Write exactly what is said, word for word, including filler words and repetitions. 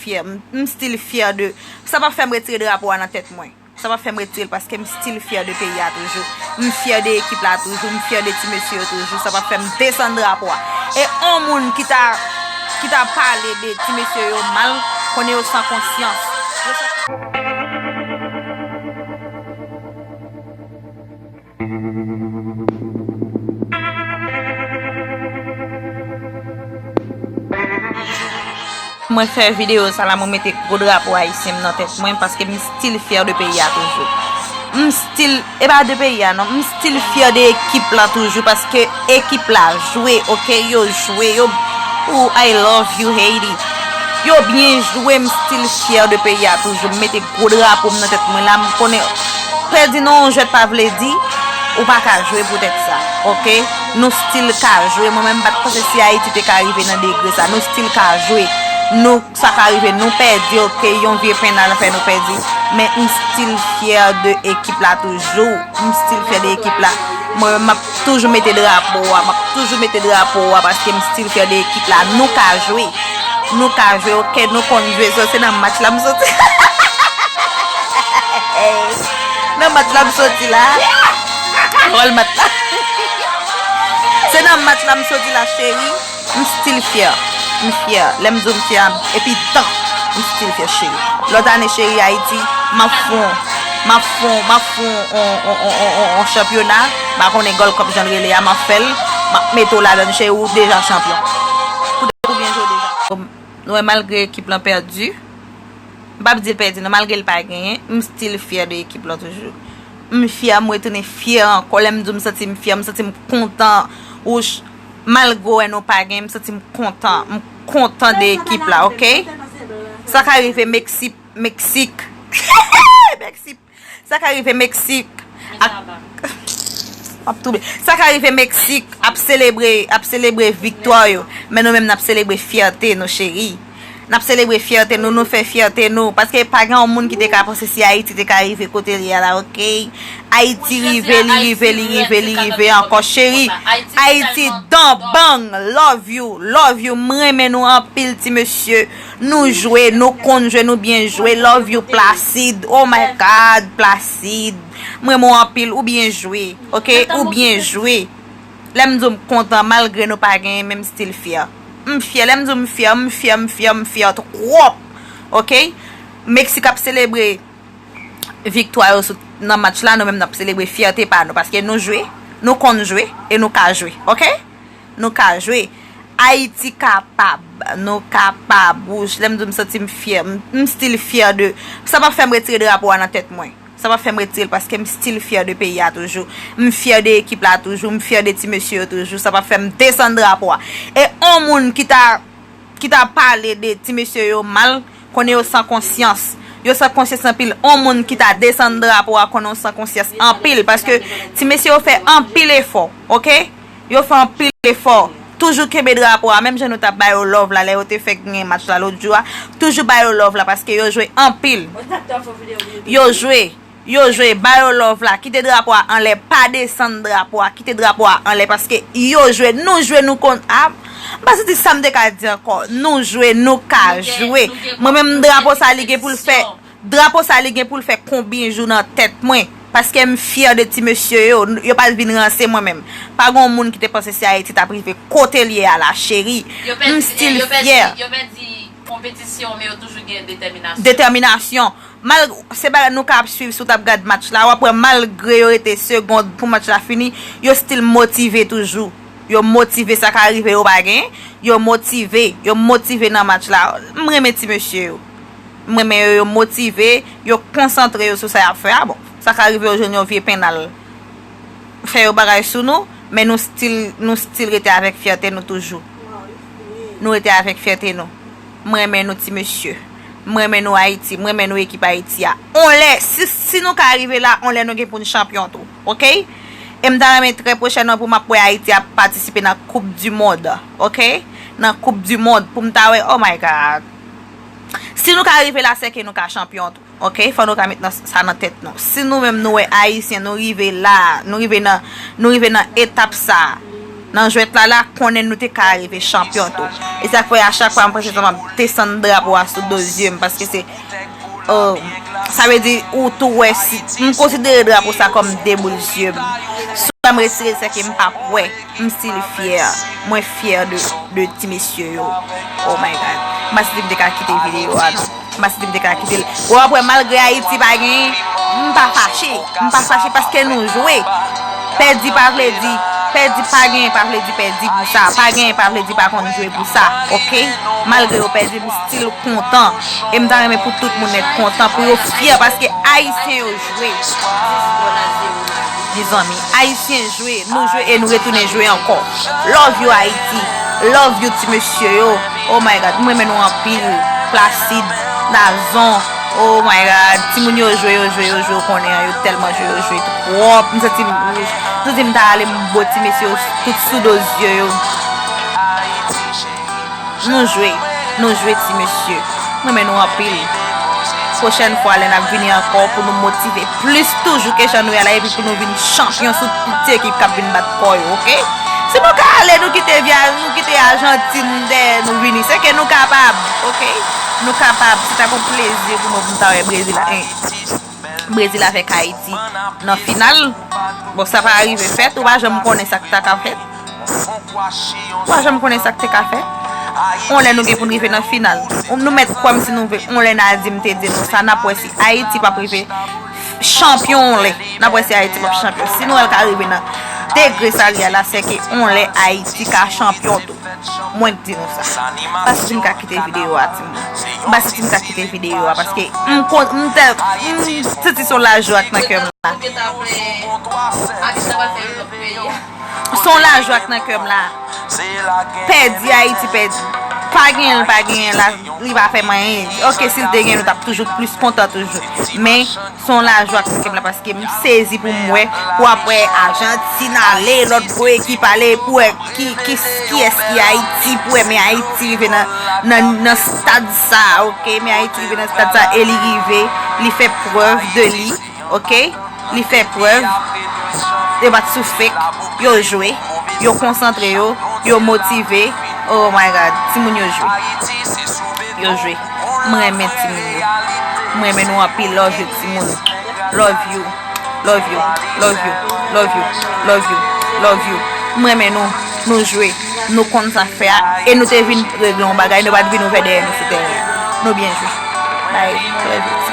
fyè. M, m still fyè de, sa p ap fè m retire drapo a nan tèt mwen. Sa p ap fè m retire l paske m still fyè de peyi a toujou. M fyè de ekip la toujou, m fyè de ti mesye yo toujou. Sa p ap fè m desann drapo a. E on moun ki ta, ki ta pale de ti mesye yo mal, konnen yo san konsyans. Yo san Mwen fè videyo sa la, mwen mete gwo drapo ayisyen m nan tèt mwen, paske m still fyè de peyi a toujou. M still, e pa de peyi a non, m still fyè de ekip la toujou, paske ekip la jwe, oke, yo jwe, yo, ooh, I love you, Haiti. Yo byen jwe, m still fyè de peyi a toujou. M mete gwo drapo m nan tèt mwen la, m konnen pèdi nan yon jwèt pa vle di ou pa ka jwe pou tèt sa, oke? Nou still ka jwe, mwen menm m pa t panse si Ayiti te ka rive nan degre sa, nou still ka jwe, nou, sa ka rive, nou pèdi, oke, yon vye pennal fè nou pèdi, men m still fyè de ekip la toujou, m still fyè de ekip la, mwen menm m ap toujou mete drapo a, m ap toujou mete drapo a, paske m still fyè de ekip la, nou ka jwe. Nou ka jwe, oke, nou konn jwe, so se nan match la m soti. Nan match la m soti la. Pawòl match la. Se nan match la m soti la, cheri. M still fyè. M fyè. Lè m di w m fyè, epi tan, m still fyè, cheri. Lòt ane, cheri, Ayiti, m ap fon, m ap fon, m ap fon on, on, on, on, on, on chanpyona. M pa konnen Gold Cup jan l rele a, m ap fè l. M ap mete w ladan l, cheri, ou deja chanpyon. Poutèt ou byen jwe deja. Nou wè, malgre ekip lan pèdi, m p ap di l pèdi non, malgre l pa genyen, m still fyè de ekip lan toujou. M fyè, m retounen fyè ankò. Lè m di w m santi m fyè, m santi m kontan. Wouch, malgre w wè nou pa genyen, m santi m kontan. M kontan de ekip la, oke? Sa ka rive Meksik, Meksik. Meksik. Sa ka rive Meksik ak, m ap touble. Sa ka rive Meksik ap selebre, ap selebre viktwa yo. Men nou menm n ap selebre fyète nou, cheri. N ap selebre fyète nou, nou fè fyète nou. Paske pa gen yon moun ki te ka panse si Ayiti te ka rive kote l ye a la, oke? Ayiti rive, li rive, li rive, li rive ankò, cheri. Ayiti dan bang, love you, love you. M renmen nou anpil, ti mesye. Nou jwe, nou konn jwe, nou byen jwe. Love you, Placide. Oh my God, Placide. M renmen w anpil, ou byen jwe. Oke, ou byen jwe. Lè m di w m kontan, malgre nou pa genyen, men m still fyè. M fyè, lè m di w m fyè, m fyè, m fyè, m fyè twòp. Oke? Meksik ap selebre viktwa yo sou, nan match la, nou menm n ap selebre fyète pa nou, paske nou jwe, nou konn jwe, e nou ka jwe. Oke? Nou ka jwe. Ayiti kapab. Nou kapab. Wouch, lè m di w m santi m fyè. M, m still fyè de. Sa p ap fè m retire drapo a nan tèt mwen. Sa p ap fè m retire l paske m still fyè de peyi a toujou. M fyè de ekip la toujou. M fyè de ti mesye yo toujou. Sa p ap fè m desann drapo a. E on moun ki ta, ki ta pale de ti mesye yo mal, konnen yo san konsyans. Yo san konsyans anpil. On moun ki ta desann drapo a, konnen yo san konsyans anpil. Paske ti mesye yo fè anpil efò. Oke? Yo fè anpil efò. Toujou kenbe drapo a, menm jan nou t ap ba yo love la, lè yo te fèk gen match la lòt jou a. Toujou ba yo love la, paske yo jwe anpil. Yo jwe, yo jwe, ba yo love la. Kite drapo a anlè, pa desann drapo a, kite drapo a anlè, paske yo jwe, nou jwe, nou konn, a, m pa santi sa m te ka di ankò. Nou jwe, nou ka jwe. Mwen menm, drapo sa, li gen pou l fè. Drapo sa, li gen pou l fè konbyen jou nan tèt mwen, paske m fyè de ti mesye yo. Yo pa t vin ranse mwen menm. Pa gen yon moun ki te panse si Ayiti t ap rive kote l ye a la, cheri. M still fyè. Yo pèdi konpetisyon, men yo toujou gen detèminasyon. Detèminasyon. Mal, se bagay nou ka ap swiv, si w t ap gad match la, w ap wè malgre yo rete segond pou match la fini, yo still motive toujou. Yo motive, sa ka rive yo pa gen, yo motive, yo motive nan match la. M renmen ti mesye yo. M renmen yo, yo motive, yo konsantre yo sou sa y ap fè a. Bon, sa ka rive yo jwenn yon vye pennal fè yo bagay sou nou, men nou still, nou still rete avèk fyète nou toujou. Nou rete avèk fyète nou. M renmen nou ti mesye. M renmen nou Ayiti. M renmen nou ekip Ayiti a. On lè, si, si nou ka rive la, on lè nou gen pou n chanpyon tou. Oke? E m ta renmen trè pwochènman pou m ap wè Ayiti ap patisipe nan Koup di Mond. Oke? Nan Koup di Mond. Pou m ta wè, oh my God. Si nou ka rive la, sèke nou ka chanpyon tou. Oke? Fò nou ka met nan, sa nan tèt nou. Si nou menm nou wè Ayisyen, nou rive la, nou rive nan, nou rive nan etap sa. nan jwèt la la, konnen nou te ka rive chanpyon tou. E sa k fè a chak fwa m pran se m ap desann drapo a sou do zye m, paske se, oh, sa vle di ou tou wè si m konsidere drapo sa kòm de boul zye m. Si m retire l, se ke m p ap wè. M still fyè. Mwen fyè de, de ti mesye yo. Oh my God. M pa santi m te ka kite videyo a non. M pa santi m te ka kite l. Ou ap wè malgre Ayiti pa genyen, m pa fache. M pa fache paske nou jwe. Pèdi pa vle di, pèdi pa genyen pa vle di pèdi pou sa. Pa genyen pa vle di pa konn jwe pou sa. Oke? Malgre yo pèdi, m still kontan. E m ta renmen pou tout moun nèt kontan, pou yo fyè paske Ayisyen yo jwe. Mezanmi, Ayisyen jwe, nou jwe e nou retounen jwe ankò. Love you Ayiti. Love you ti mesye yo. Oh my God, m renmen nou anpil. Placide, Nazon. Oh my God, timoun yo jwe, yo jwe, yo jwe, ou konnen an, yo tèlman jwe, yo jwe twòp. M santi m, m santi m ta ale m bo ti mesye yo tout sou do zye yo. Nou jwe, nou jwe ti mesye. M renmen nou anpil. Pwochèn fwa lè n ap vini ankò pou nou motive plis toujou ke jan nou ye la epi pou nou vin chanpyon sou tout ti ekip k ap vin bat kò yo, oke? Si nou ka ale, nou kite vya, nou kite Ajantin dèyè nou vini. Se ke nou kapab, oke? Nou kapab. Se ta yon plezi pou mwen pou m ta wè Brezil la. Brezil avèk Ayiti nan final. Bon, sa pa rive fèt, ou pa janm konnen sa k ta ka fèt. Ou pa janm konnen sa k te ka fèt. On lè nou gen pou n rive nan final. Nou mèt kwè m si nou vle. On lè n a di m te di nou sa, n ap wè si Ayiti p ap rive chanpyon on lè. N ap wè si Ayiti p ap chanpyon. Si nou wè l ka rive nan degre sa l ye a la, se ke on lè Ayiti ka chanpyon tou. Mwen k di nou sa. M pa santi m ka kite videyo a, timoun. M pa santi m ka kite videyo a, paske m kon-, m tè-, m santi se yon lajwa k nan kè m la. Se yon lajwa k nan kè m la. Pèdi, Ayiti pèdi. Pa genyen l, pa genyen la, li pa fè m anyen. Oke, si l te genyen, nou t ap toujou plis kontan toujou. Men, se yon lajwa k nan kè m la paske m sezi pou m wè, pou ap wè Ajantin ale, lòt gwo ekip ale, pou wè ki, ki, kiyès ki Ayiti, pou wè men Ayiti rive nan, nan, nan stad sa, oke, men Ayiti rive nan stad sa e li rive, li fè prèv de li, oke, li fè prèv, yo pa t sou fake, yo jwe, yo konsantre yo, yo motive, oh my God, timoun yo jwe, yo jwe. M renmen timoun yo. M renmen nou anpil. Love you timoun. Love you. Love you. Love you. Love you. Love you. Love you. M renmen nou. Nou jwe. Nou konn sa fè a. E nou te vin regle yon bagay. Nou pa t vin ouvè dèyè nou sou teren. Nou byen jwe. Bye. Love you.